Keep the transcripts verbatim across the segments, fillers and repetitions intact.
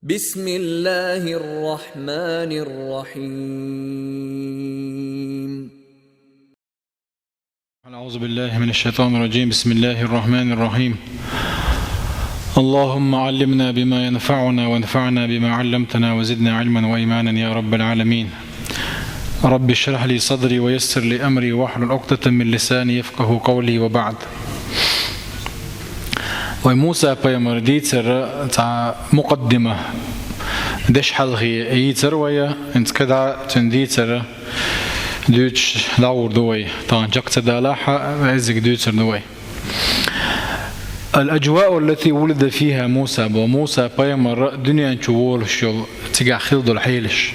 بسم الله الرحمن الرحيم. أعوذ بالله من الشيطان الرجيم. بسم الله الرحمن الرحيم. اللهم علمنا بما ينفعنا وانفعنا بما علمتنا وزدنا علما وإيمانا يا رب العالمين. رب اشرح لي صدري ويسر لي أمري واحلل عقدة من لساني يفقهوا قولي وبعد. Вай Муса пайхамар дийцар цхьа мукъаддима деш хьалхе йийцар вай, инца када цун дийцар дуьйцуш дӀагӀур ду вай. Тахана чакх ца далахь, эзиг дуьйцур ду вай. الأجواء التي ولد فيها موسى, бо Муса пайхамар дуьнен чу волуш йолу цигахь хилла долу хьелаш.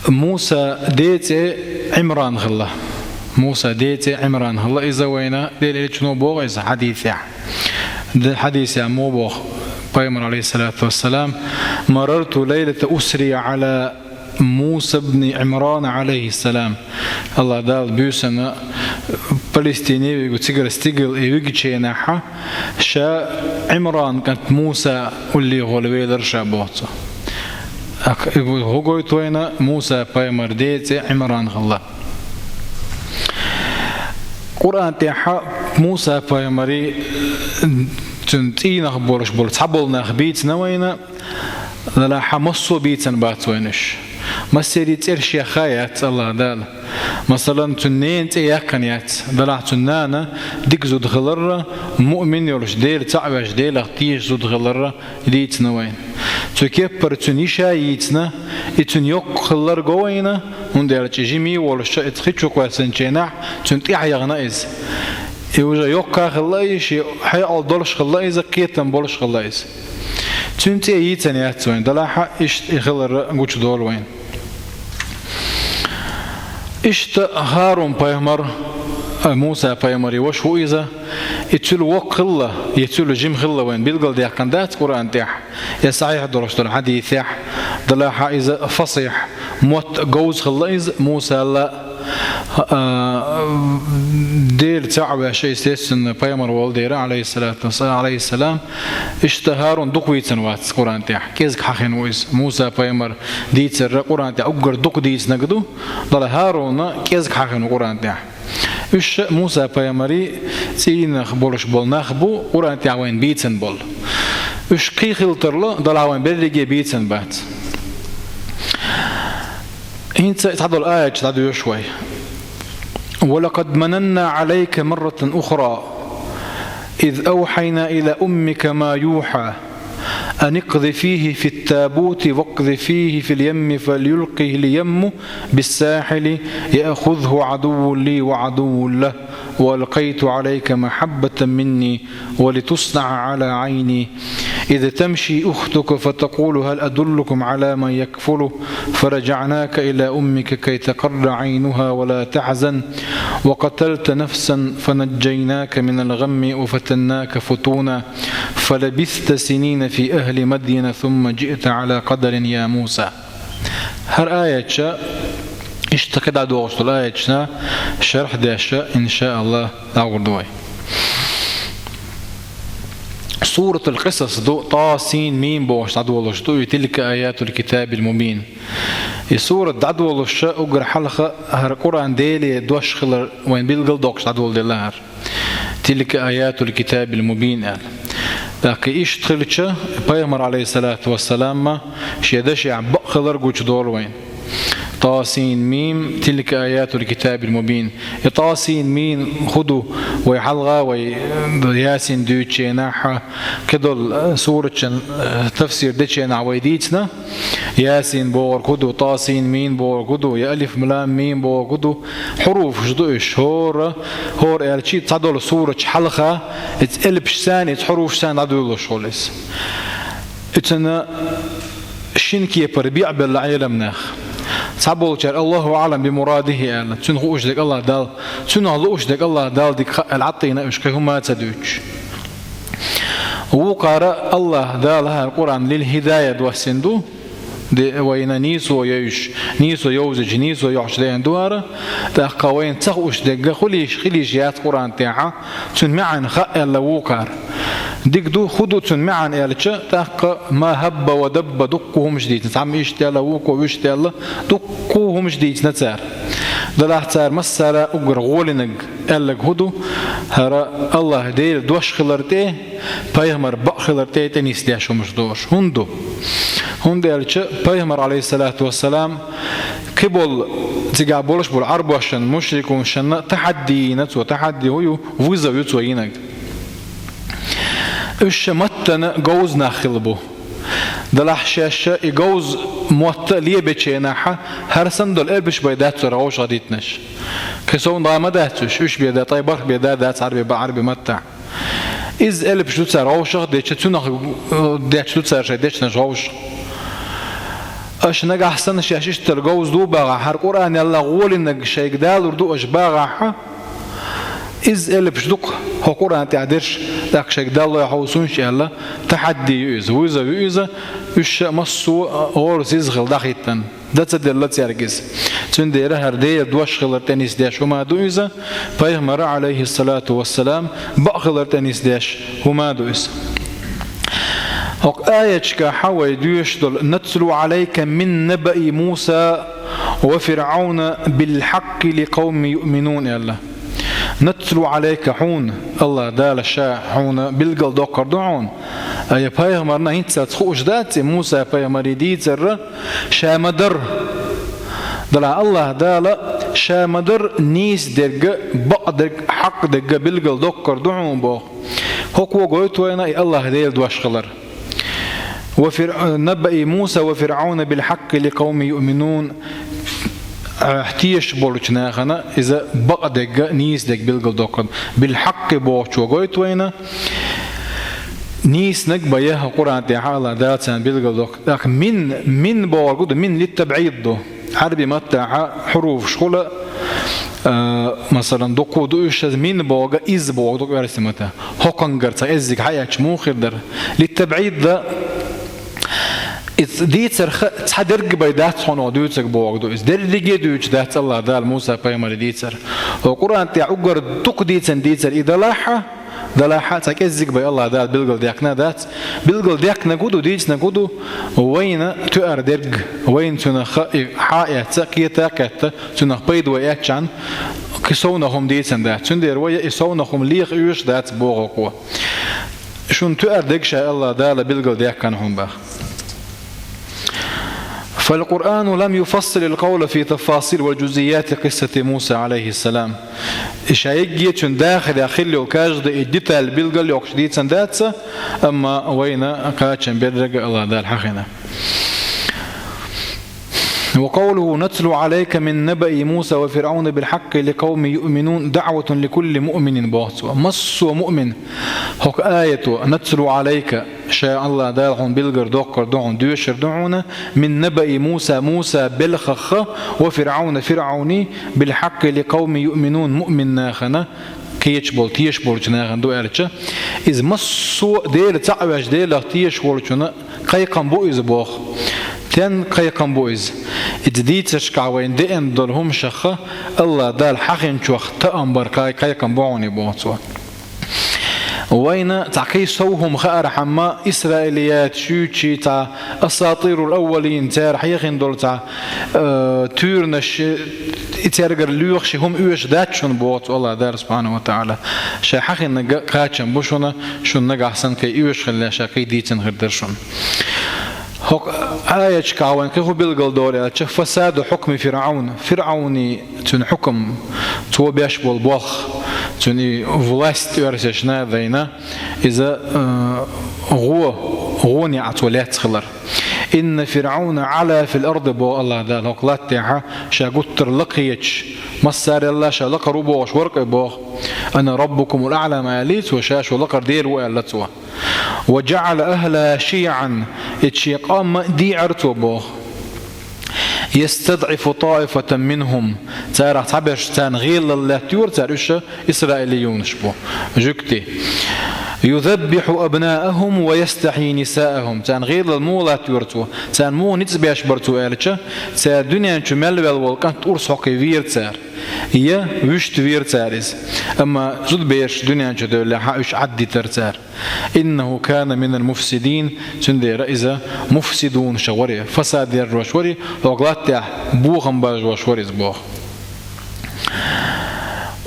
Муса ден цӀе Ӏимран хилла. Муса ден цӀе Ӏимран хилла, иза вайна Делан Элчано боху иза хьадисехь. Д-, хьадисехь мо боху пайхамар, алейхиссалату вассалам: مررت ليلة أسري على موسى بن عمران عليه السلام. АллахӀ Дала буьйсанна Палестине вига, цигара стигала и вигачу хенахь, ша Ӏимран кӀант Муса уллехула велара ша, боху цо. Ак-, и бу-, хӀун гойту вайна, Муса пайхамар ден цӀе Ӏимран хилла. Къуръан тӀехь Муса пайхамаре цуьнан цӀийнах болуш болу цхьаболу нах бийцина вайна, делахь массо а бийцина бац вайна уьш. Массеран цӀераш яхха яц АллахӀ Дала. Масалан, цуьнан ненан цӀе яьккхина яц, делахь цуьнан нана дика зуда хиларра, муъмин йолуш, Дела цхьаъ веш, Делах тешаш зуда хиларра дийцина вайна. Цу кеппара цуьнан йиша йийцина, и цуьнан йоккха хилар го вайна, хӀунда аьлча жима волуш ша иза хи чу кхоьссинчу хенахь, цуьнан тӀаьхьа яхана иза. И уже йоккха хилла иза, шен хьекъал долуш хилла иза, кхетам болуш хилла иза. Цуьнан цӀе йийцина яц вайна, делахь иштта и хилар гучудолу вайна. Иштта ХӀарун пайхамар, а, Муса пайхамаре ваша ву иза, и цуьнан воккха хилла, я цуьнан жима хилла вайна билгалдаьккхина дац Къуръан тӀехь, я сахьихь долуш долу хьадисехь, делахь иза фасихь, мотт говза хилла иза Мусала, а, Дела цхьаъ веш, естественно, пайхамар волу дера, алейхиссалату вассалам, алейхиссалам. Иштта ХӀарун дукха вийцина вац Къуръан тӀехь, кӀезиг хьахийна ву иза. Муса пайхамар дийцарра Къуръан тӀехь уггар дукха дийцинарг ду, делахь ХӀарун кӀезиг хьахийна ву Къуръан тӀехь. Уьш Муса пайхамаран цӀийнах болуш болу нах бу Къуръан тӀехь вайна бийцина болу. Уьш кхин хила тарло, делахь вайна берриге бийцина бац. ХӀинца цхьадолу аяташ дӀадоьшу вай. ولقد مننا عليك مرة أخرى إذ أوحينا إلى أمك ما يوحى أن اقذفيه في التابوت واقذفيه في اليم فليلقه اليم بالساحل يأخذه عدو لي وعدو له وألقيت عليك محبة مني ولتصنع على عيني إذ تمشي أختك فتقول هل أدلكم على من يكفله فرجعناك إلى أمك كي تقر عينها ولا تحزن وقتلت نفسا فنجيناك من الغم وفتناك فتونا فلبثت سنين في أهل مدين ثم جئت على قدر يا موسى. ХӀара аяташ, иштта кхидӀа догӀуш долу аяташна шархь деш, иншааллах, дӀагӀур ду вай. Суратул Къисас ду, тӀа, син, мим бохуш дӀадолуш ду, и تلك آيات الكتاب المبين. И сурат дӀадолуш уггар хьалха хӀара Къуръан Делан дош хилар вайн билгал доккхуш дӀадоладелла хӀара. تلك آيات الكتاب المبين аьлла. ТӀаккха иштта хилча, пайхамар, алейхиссалату вассалам, шен дашехь бакъ хилар гучудолу вайн. طه سين ميم تلك آيات الكتاب المبين. И тӀа, син, мим хӀун ду, вай хьалха, вай, э, Ясин дуьйцучу хенахь, кхидолу, э, суратшан, э, тафсир дечу хенахь вай дийцина. Ясин бохург хӀун ду, тӀа, син, мим бохург хӀун ду, я алиф, лам, мим бохург хӀун ду, хьуруфаш ду уьш, хӀора, хӀора аьлчи цхьадолу сураташ хьалха, иза элпаш санна, иза хьуруфаш санна дӀадуьйлуш хуьлу иза. Иза шина кепара биъ белла Ӏеламнах. Цхьаболчара «Аллаху аӀлам би мурадихӀи» аьлла, цуьнан хууш дерг АллахӀ Далла, цуьнах лууш дерг АллахӀ Далла дика хаьа аьлла, Ӏаттийна уьш кхин хӀума ца дуьйцуш. Вукхара АллахӀ Дала хӀара Къуръан лил хӀидая доссина ду, Де вайна нийсо йойш, нийсо йовзача, нийсо йохьча деана дуара, тӀаккха вайна ца хууш дегга хулийш, хилийш яц Къуръан тӀехьа, цун маьӀан хаьа аьлла вукхар. Дика ду, хӀу ду цун маьӀан аьлча, тӀаккха ма хӀабба ва дабба дуккха хӀумаш дийцна, цхьамма иштта аьлла, вукхо вуьшта аьлла, дуккха хӀумаш дийцна цар. Далахь цар массара уггар гӀолинаг аьллаг хӀу ду, хӀара АллахӀ Дела дош хилар тӀе, пайхамар бакъ хилар тӀе тӀенисдеш хӀумаш долаш. ХӀунда ду? ХӀунда аьлча пайхамар, алейхиссалату вассалам, кхы бол цигахь болаш болу Ӏарбошна, мушрикунашна тахьадди йина цо, тахьадди хӀу ю, вызов ю цо йинаг. Уьш ша маттана говза нах хилла бу. Далахь шаьш ша и говза мотта лебеченахьа, хӀара санна долу элпаш бай дац цара гӀовшах дитнаш. Кхин совна дӀа ма дац уьш, уьш бен да, ткъе барх бен да дац Ӏарби ба-, Ӏарби маттахь. Изза элпаш ду цара гӀовшах деча, цунах, э, деча ду цара шайн дечнаш гӀовшах. Аша нагахь санна шаьш иштта говза ду багӀахь, хӀара Къуръан аьлла гӀолинаг шайга далур ду аша багӀахьа, изза элпаш ду-кх хӀокху Къуръан тӀехь дерш, тӀаккха шайга даллой хьовсунаш аьлла, тахьадди ю иза, вызов ю иза, уьш ша массо а гӀорасиз хилла дӀахӀиттина. Дан ца делла цаьрга иза. Цундела хӀара Дела дош хилар тӀенисдеш хӀума ду иза, пайхамара, алейхиссалату вассалам, бакъ хилар тӀенисдеш хӀума ду иза. ХӀокху аяташкахьа вай доьшуш долу: «Нацлу Ӏалайка мин набаи Муса ва ФирӀауна билхьаккъи ликъавми юъминун», – аьлла. «Нацлу Ӏалайка», хьуна, АллахӀ Дала Ша хьуна билгал доккхур ду хьуна. Ай, пайхамарна хӀинццалц хууш дац и Муса пайхамаре дийцарра, ша ма-дарра. Далахь АллахӀ Дала Ша ма-дарра нийса дерг, бакъ дерг, хьакъ дерг билгал доккхур ду хьуна боху. ХӀокхо гойту вайна и АллахӀ Дела дош хилар. «Ва фир-, набаи Муса ва ФирӀауна билхьаккъи ликъавми юъминун». Ахь тешаш болчу нахана иза бакъдегга, нийсадегга билгал доккху. Билхьаккъи бохучо гойту вайна. Нийсанаг бан яхьа Къуръан тӀехьа АллахӀ Дала царна билгал доккху. ТӀаккха мин, мин бохург ду, мин литтабгӀид ду. Ӏарби маттахьа хьуруфаш хула, а, масалан, дуккху ду уьш, мин бохург, из бохург ду оьрсийн матта. ХӀокхунгара цхьа эззиг хьаэцча муха хир дара? ЛиттабгӀид дан, иза дийцарх цхьа дерг бай дац хьуна дуьйцург бохург ду иза. Дерриге а дуьйцуш дац АллахӀ Дала Муса пайхамаре дийцар. Хьо Къуръан тӀехь уггар дукха дийцина дийцар и далахьа, далахьа цхьа кӀеззиг бай АллахӀ Дала билгал дехна дац. Билгал дехнаг хӀу ду, дийцинаг хӀу ду, вайна тоьар дерг, вайна цунах и хьа а эцна, кхета а кхетта, цунах пайда вай эцчхьана, кхин совнах хӀума дийцина дац. Цундела вай и совнах хӀума леха оьшуш дац боху хӀокхо. Шуна тоьар дерг ша АллахӀ Дала билгал дехкана хьуна баха. «فالقرآن لم يفصل القول في تفاصيل وجزئيات قصة موسى عليه السلام». И ша йигге цуьнан дахарехь хилла йолу каждый и деталь билгал йоккхуш дийцина дац, амма вайна кхачам берриг а АллахӀ Дала хьахийна. «وقوله نتلو عليك من نبأ موسى وفرعون بالحق لقوم يؤمنون دعوة لكل مؤمن», – боху цо. Массо а муъмин, хӀокху аято, «نتلو عليك», ша АллахӀ Дала хьуна билгар доккхур ду хьуна, доьшур ду хьуна, «من نبأ موسى», Муса белхахха, «وفرعون», ФирӀауни, «بالحق لقوم يؤمنون», муъмин нахана, кхечу болу, тешаш болчу нахана ду аьлча, иза массо а Дела цхьаъ веш, Делах тешаш волчунна кхайкхам бу иза боху. Стенна кхайкхам бу иза? Иза дийцаршкахь вайна деана долу хӀуманашха АллахӀ Дала хьахинчух таам бар кхай-, кхайкхам бу хьуна боху цо. Вайна цхьа кхин сов хӀума хаархьама, исраилият шуьйчий цхьа асатирул аввалин, цара хьехина долу цхьа, э, туьйранаш, и цаьргара лоьхуш хӀума оьшуш дац шуна боху цо АллахӀ Дала субхьанаху ва таӀала. Ша хьахиннарг кхачам бу шуна, шуна нагахь санна кхин оьшуш хилла, ша кхин дийцина хир дара шуна. ХӀокху аяташкахь вайна кхин хӀун билгал дора аьлча, фасаду хьукми ФирӀаун. ФирӀауни цуьнан хьукам, цо беш болу болх, цуьнан и власть оьрсашна а дайна, иза, э, гӀо, гӀо неӀ цо лаьцна хилар. «Инна ФирӀауна Ӏала фил арди», – боху АллахӀ Дала, хӀокху латтехьа ша гуттар а лакхечу, массарелла ша лакхара ву бохуш вара-кх и боху. «Ана раббукумул аӀла», – ма аьллий цо, ша шун лакхара Дела ву аьлла цо. «Ва жаӀала ахӀлаха шийӀан», и шен къам а дийцира цо боху. «ЯстадӀифу таифатан минхӀум», царах цхьаберш царна гӀелалла лаьттайора цара, уьш исраилиюнаш бу, жуьгтий. يذبح أبناءهم ويستحيي نساءهم. Царна гӀелал муха латта вара цо? Царна муха ницкъ беш бара цо аьлча, цара дуьнен чу мел ваьлла волу кӀант урс хьокхий вера цара. Я вуьшта вера цара иза. Амма зудабераш дуьнен чу девллехь, уьш Ӏаддитара цара. إنه كان من المفسدين, цундела иза муфсидунаш вара, фасад яржош вара, хӀокху латтехь бохам бажош вара иза боху.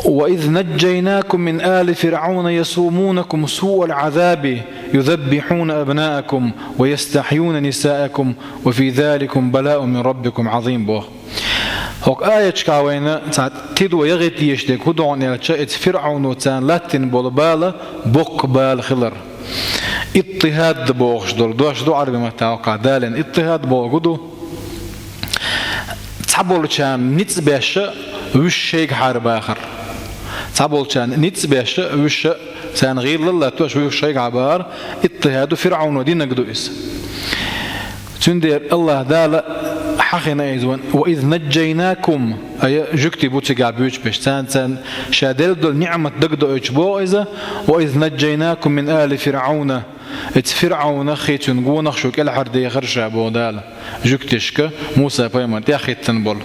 وإذ نجيناكم من آل فرعون يسومونكم سوء العذاب يذبحون أبناءكم ويستحيون نساءكم وفي ذلكم بلاء من ربكم عظيم боху. ХӀокху аяташкахь вайна цхьа тидо яхийта дезаш дерг хӀун ду аьлча, иза ФирӀауно царна латтийна болу бала боккха бала хилар. Иттихьад бохуш долу дош ду Ӏарбийн маттахь хӀокху далин. Иттихьад боху хӀун ду? Цхьаболчарна ницкъ беш а, уьш шайгахьара бахар. Цхьаболчарна ницкъ беш а, уьш а царна гӀелал латтош, уьш шайгахьа бахар, иттихьаду ФирӀауно динарг ду иза. Цундела АллахӀ Дала хьахийна иза вайн: وإذ نجيناكم, ай, жуьгтий бу цигахь буьйцуш берш, царна, царна ша делла долу ниӀмат дагадоуьйтуш боху иза: وإذ نجيناكم من آل فرعون. Иза ФирӀаунах а, цуьнан гонах а шу кӀелхьардехира ша боху Дала жуьгташка, Муса-пайхамарна тӀехь хӀиттина болу.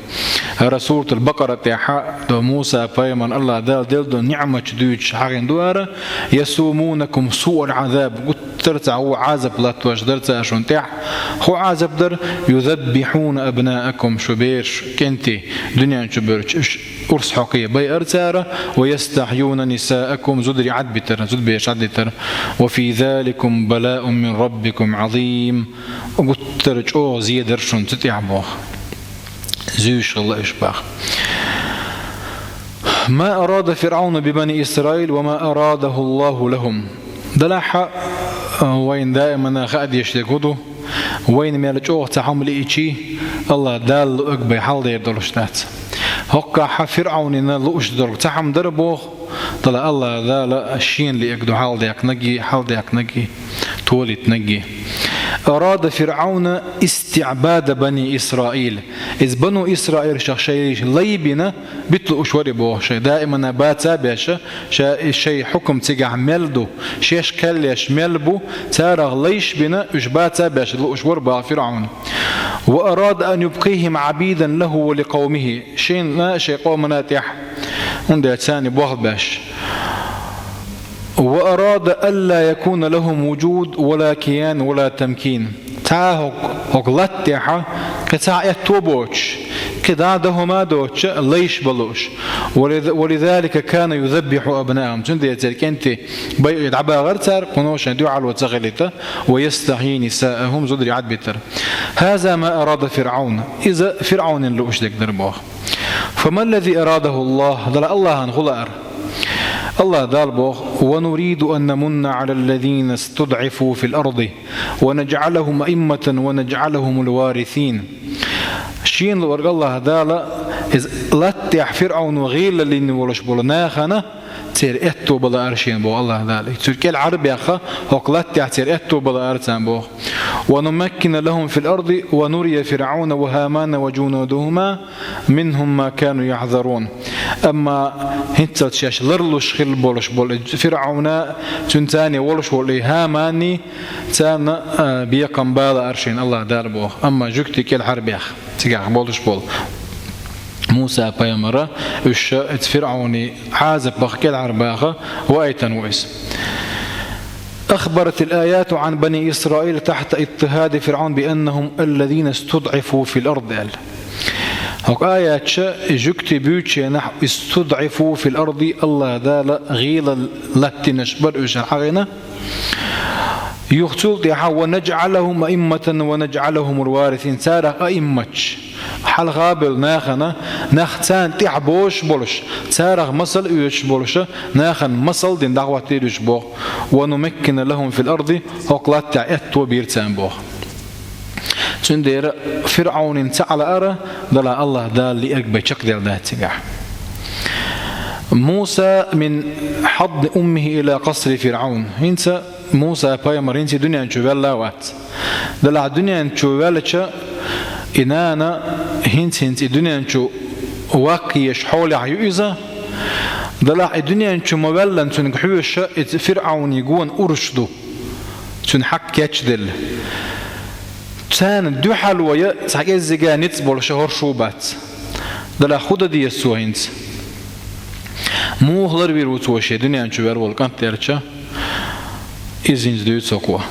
ХӀара суратул Бакъара тӀехь а ду Муса-пайхамарна АллахӀ Дала делла долу ниӀматаш дуьйцуш хьахийна ду хӀара: يسومونكم سوء العذاب, гуттар а цхьа хӀун Ӏазап латтош дара цара шуна тӀехь. ХӀун Ӏазап дара? يذبحون أبناءكم, шун бераш, кӀентий, дуьнен чу бевлча, уьш урс хьокхий байара цара, ويستحيون نساءكم, зударий Ӏадбитара, зудабераш Ӏаддитара. وفي ذلكم بلاء من ربكم عظيم. Гуттар чӀогӀа зе дара шуна цу тӀехь боху. Зуьйш хилла уьш боху. ما أراد فرعون ببني إسرائيل وما أراده الله لهم. Делахь а, вайна даимана хаа дезаш дерг хӀун ду? Вайна мел чӀогӀа цхьа хӀума лиъча, АллахӀ Дала луург бен хьалдер долуш дац. ХӀокхахь ФирӀаунна лууш долу цхьа хӀума дара боху, делахь АллахӀ Дала шена лиънарг ду хьалдаьккхинарг, хьалдаьккхинарг, толийтинарг. أراد فرعون استعباد بني إسرائيل. Иза бану Исраилех шайна лай бина, бита лууш вара боху, шайн даимана баца а беш, ша, шайн хьукам цигахь мел ду, шаьш кхел еш мел бу, царах лайш бина, уьш баца а беш лууш вара боху ФирӀаун. وأراد أن يبقيهم عبيدا له ولقومه. Шена а, шайн къомана а тӀехь, хӀунда аьлча царна болх беш. وأراد ألا يكون لهم وجود ولا كيان ولا تمكين. Цхьа а хӀокху, хӀокху латта тӀехь кхин цхьа а аьтто боцуш, кхин дӀа дан хӀума а доцуш, лайш бан лууш. ولذ-, ولذلك كان يذبح أبناءهم. Цундела церан кӀентий байъе дӀабахара цара, кхуно шайн дуьхьало ца хилийта, ويستحيي نساءهم, зударий Ӏадбитара. هذا ما أراد فرعون. Иза ФирӀаунна лууш дерг дара боху. فما الذي أراده الله؟ Делахь АллахӀна хӀун лаара? АллахӀ Дала боху: ونريد أن نمن على الذين استضعفوا في الأرض ونجعلهم أئمة ونجعلهم الوارثين. Шена луург АллахӀ Дала, иза латта тӀехь ФирӀауно гӀелаллина волуш болу нахана церан аьтто бан лаара шена боху АллахӀ Дала. Цуьнан кӀелхьарбаьхна, хӀокху латта тӀехь церан аьтто бан лаара царна боху. ونمكن لهم في الأرض ونري فرعون وهامان وجنودهما منهم ما كانوا يحذرون. Амма хӀинццалц шаьш ларлуш хилла болуш болу ФирӀауна, цуьнан царна волуш волу и ХӀаманний, царна, а, бекхам бан лаара шена АллахӀ Дала боху. Амма жуьгтий кӀелхьарбаьхна, цигахь болуш болу Муса-пайхамар, уьш иза ФирӀауна Ӏазапах кӀелхьарбаха ваийтина ву иза. أخبرت الآيات عن بني إسرائيل تحت اضطهاد فرعون بأنهم الذين استضعفوا في الأرض аьлла. ХӀокху аяташа и жуьгтий буьйцучу хенахь, استضعفوا في الأرض, АллахӀ Дала гӀелал латтийнарш бара уьш аьлла хьахийна. Юха цул тӀаьхьа: ونجعلهم أئمة ونجعلهم الوارثين, царах аимматаш, хьалха а бевлла нахана, нах царна тӀаьхьа бозуш болуш, царах масал оьцуш болуша, нахана масал дина дӀахӀоттийра уьш боху. ونمكن لهم في الأرض, хӀокху латта тӀехь аьтто бийра царна боху. Цундела ФирӀаунна ца Ӏалаара, делахь АллахӀ Дала лиънарг бен чекхделла дац цигахь. موسى من حضن أمه إلى قصر فرعون. ХӀинца Муса-пайхамар хӀинца и дуьнен чу ваьлла а вац. Делахь дуьнен чу ваьлча, и нана хӀинца-хӀинца и дуьнен чу ваккха езаш хьолехь ю иза, Делахь и дуьнен чу ма ваьллан цуьнга хьоьжуш, иза ФирӀавне гона урс ду. Цуьнан хьакъ кечделла. Царна дуьхьал вай цхьа кӀеззига ницкъ болуш хӀорш ву бац. Делахь хӀун дан деза цо хӀинца? Муха ларвийр ву цо шен дуьнен чу ваьлла волу кӀант аьлча, иза хӀинца дуьйцу хӀокхо.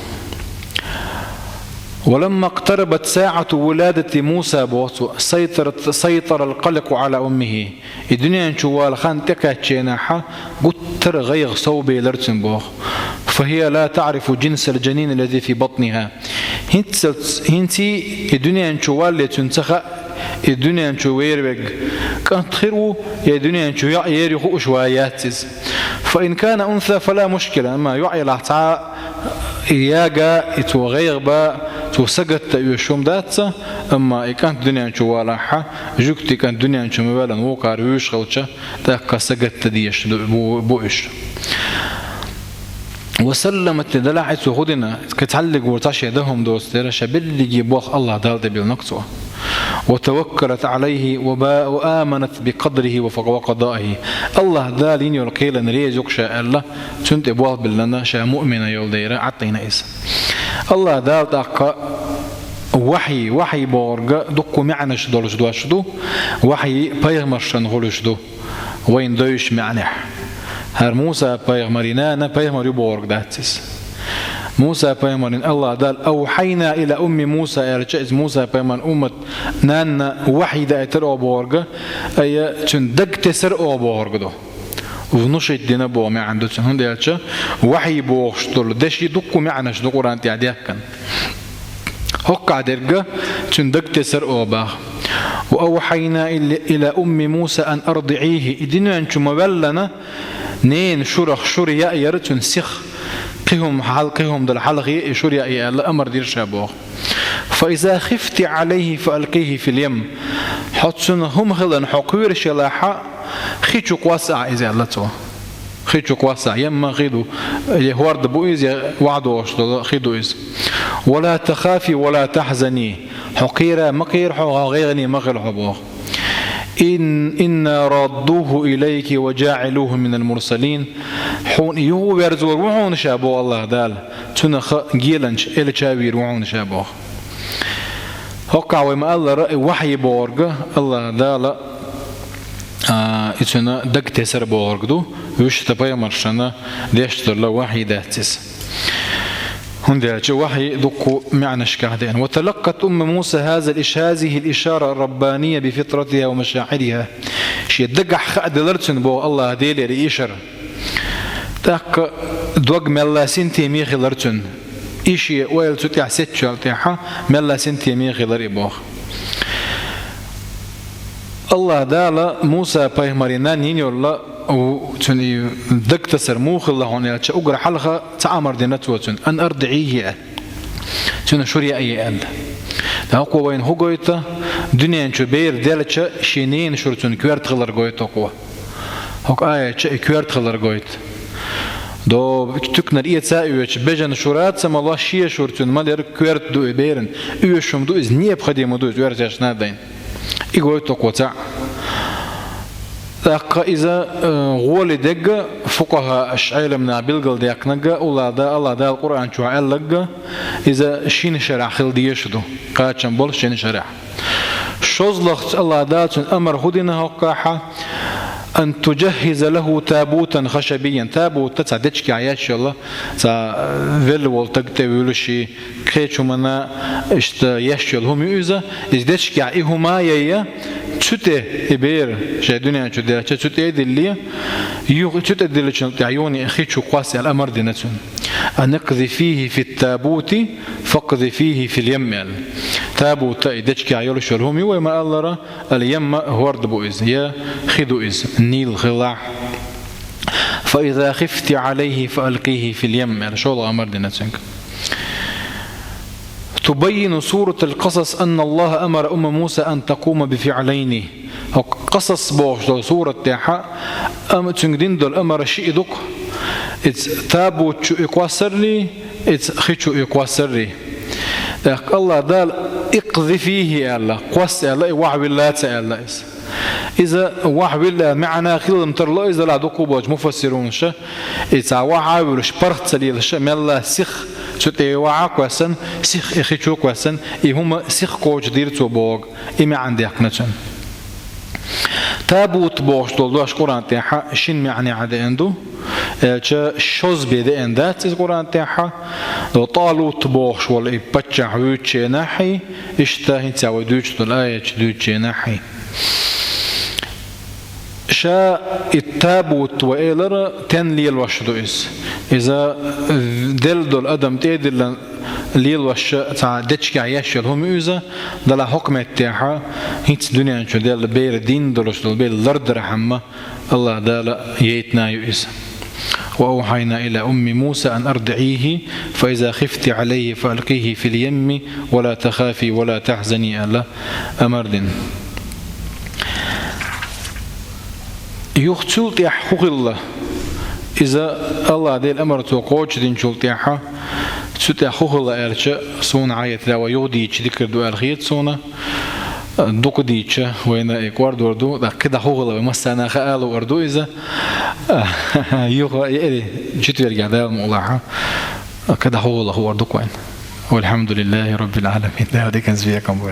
«ولما اقتربت ساعة ولادة موسى», боху цо, «سيطرت، سيطر القلق على أمه». И дуьнен чу вала хан тӀекхаьчченахьа, гуттара гӀайгӀа совбелира цуьнан боху. «فهي لا تعرف جنس الجنين الذي في بطنها». ХӀинццалц-, хӀинций и дуьнен чу валле цуьнан ца хаьа, и дуьнен чу вер верг кӀант хир ву, я и дуьнен чу йоӀ ер ю хууш ван яц иза. «فإن كان أنثى فلا مشكلة», амма йоӀ елахь цхьа яга, и цо гӀайгӀа бан, цо сагатта оьшуш хӀума дац, амма и кӀант дуьнен чу валахьа, жуьгти кӀант дуьнен чу ма ваьллан вукхара вуьйш хилча, тӀаккха сагатта дезаш ду, бу, бу уьш. «وسلمت», делахь и цо хӀун дина, кхин цхьаллиг вур цхьа шен дан хӀума доцу дера, ша берриге болх АллахӀ Далла тӀе биллинарг цо. «وتوكلت عليه وبا-، وآمنت بقدره وف-، وقضائه». АллахӀ Дала йина йолу кхелана реза ю-кх ша аьлла, цунна тӀе болх биллина, ша муъмина йолу дера Ӏаттийна иза. АллахӀ Дала тӀаккха вахьйи, вахьйи бохург дуккха маьӀнаш долуш дош ду, вахьйи пайхамаршна хуьлуш ду. Вайна девзаш маьӀнехь. ХӀара Муса-пайхамаран нана пайхамар ю бохург дац иза. Муса-пайхамарна АллахӀ Дала «أوحينا إلى أم موسى» аьлча, иза Муса-пайхамаран уммат нанна вахьйи даийтира оха бохург, ай, цуьнан даг тесира оха бохург ду. Внушить дина боху маьӀна ду цуьнан, хӀунда аьлча вахьйи бохуш долу деши дуккха маьӀнаш ду Къуръан тӀехь даьхкина. ХӀоккхахь дерг цуьнан даг тесира оха боху. «وأوحينا إلى، إلى أم موسى أن أرضعيه». И дуьнен чу ма ваьллана, ненан шурах шура яа яра цуьнан сиха, кхин хӀума хьал-, кхин хӀума дала хьалхе и шура яа аьлла, амар дира ша боху. «فإذا خفت عليه فألقيه في اليم». Хьо цунах хӀума хиларна хьо кхоьруш елахьа, хи чу кхосса ахь иза, аьлла цо. Хи чу кхосса ахь, ямма хи ду, я хӀорда бу иза, я вахьдохуш долу хи ду иза. «ولا تخافي ولا تحزني». Хьо кхера ма кхера хьо, хьо гӀайгӀане ма хила хьо боху. «إن، إنا رادوه إليك وجاعلوه من المرسلين». Хьуна юхаверзор ву хьуна ша боху АллахӀ Дала. Цунах геланча элча вийр ву хьуна ша боху. ХӀоккхахь вай ма-аллара, и вахьйи бохург АллахӀ Дала, а, и цуьнан даг тесира бохург ду, вуьшта пайхамаршна деш долу вахьйи дац иза. ХӀунда аьлча вахьйи дуккха маьӀнашкахь деана. «وتلقت أم موسى هذا الإش-، هذه الإشارة الربانية بفطرتها ومشاعرها». Шен дагахь хааделира цуьнан боху АллахӀ Делера и ишара. ТӀаккха дог мелла синтеме хилира цуьнан. И шен ойла цу тӀехь сецчул тӀаьхьа мелла синтеме хилира и боху. АллахӀ Дала Муса-пайхамаран нанна йина йолу, у, цуьнан и даг тасар муха хилла хьуна аьлча, уггар хьалха цхьа амар дина цо цуьнан: «أن أرضعيه», аьлла. Цуьнан шура яа аьлла. ТӀаккха хӀокхо вайна хӀун гойту? Дуьнен чу бер делча, шен ненан шура цуьнан коьрта хилар гойту хӀокхо. ХӀокху аят чу и коьрта хилар гойту. До туьканара эца а оьцуш, бежана шура ца малош, шен шура цуьнан малар коьрта ду и беран. Оьшуш хӀума ду иза, необходимо ду иза, оьрсашна а дайна. И гойту хӀокхо цхьаъ. ТӀаккха иза, э, гӀоли дерг, фукъахӀаша, Ӏеламнаха билгалдаьккхинарг, АллахӀ Да-, АллахӀ Дала Къуръан чохь аьлларг, иза шина шарахь хила дезаш ду, кхачам болу шина шарахь. ШозлагӀа АллахӀ Дала цуьнан амар хӀун дина хӀокхахь: «أن تجهز له تابوتا خشبيا». Табут цхьа дечигехь еш йолу, цхьа, э, велла волу стаг тӀе вуьллуш, кхечу хӀуманна иштта еш йолу хӀума ю иза. Иза дечигехь и хӀума а яйа, цу тӀе и бер шайн дуьнен чу даьлча, цу тӀе а дилле, юха-, цу тӀе диллачул тӀаьхьа юха а хи чу кхосса аьлла амар дина цуьнан. «أن اقذفيه في التابوت فاقذفيه في اليم», аьлла. Табут и дечигехь йолуш йолу хӀума ю вай ма-аллара, اليم хӀорда бу иза, я хи ду иза, Нил хилахь. «فإذا خفت عليه فألقيه في اليم», аьлла, шолгӀа амар дина цуьнга. «تبين سورة القصص أن الله أمر أم موسى أن تقوم بفعلين». ХӀокху Къасас бохуш долу сурат тӀехь, ам-, цуьнга дина долу амар шиъ ду-кх. Иза табут чу и кхоссаррий, иза хи чу и кхоссаррий. ТӀаккха АллахӀ Дала «اقذفيه» аьлла, кхосса аьлла, и вахьавиллац аьлла иза. Иза вахьа вилла маьӀна хилалам тарло, иза ла дукхагӀболча муфассирунаша, и цхьа вахьа а вуьлуш, паргӀат ца лелаш а, мелла сиха цу тӀе вахьа а кхоьссина, сиха и хи чу а кхоьссина, и хӀума сиха кхочушдийра цо боху, и маьӀна даьккхина цуьнан. Табут бохуш долу дош Къуръан тӀехь шина маьӀнехь деана ду, аьлча шозбе деана дац иза Къуръан тӀехь, ТӀалут бохуш волу и паччахь вуьйцучу хенахь, иштта хӀинца вай дуьйцуш долу аяташ дуьйцучу хенахь. Ша и табут вай элира, тен лелош ду иза. Иза делла долу адам тӀедиллина лелош цхьа дечигахь еш йолу хӀума ю иза, Дала хӀокху меттехь, хӀинца дуьнен чу делла бер дин долуш долу бер лардархьама, АллахӀ Дала яйтина ю иза. «وأوحينا إلى أم موسى أن أرضعيه فإذا خفت عليه فألقيه في اليم ولا تخافي ولا تحزني», аьлла, амар дина. Юха цул тӀаьхьа хӀун хилла? Иза АллахӀ Делан амар цо кхочушдинчул тӀаьхьа, цу тӀехь хӀун хилла аьлча, суна хьаэца вай юха дийча дика ду аьлла хета суна. Дукха дийча, вайна и кӀордор ду, тӀаккха кхидӀа хӀун хилла вай массарна хаа луур ду иза. Юха еъри четвергехь Дала мукъ лахь, кхидӀа хӀун хилла хуур ду вайна. والحمد لله رب العالمين. Дала диканца векхам бу.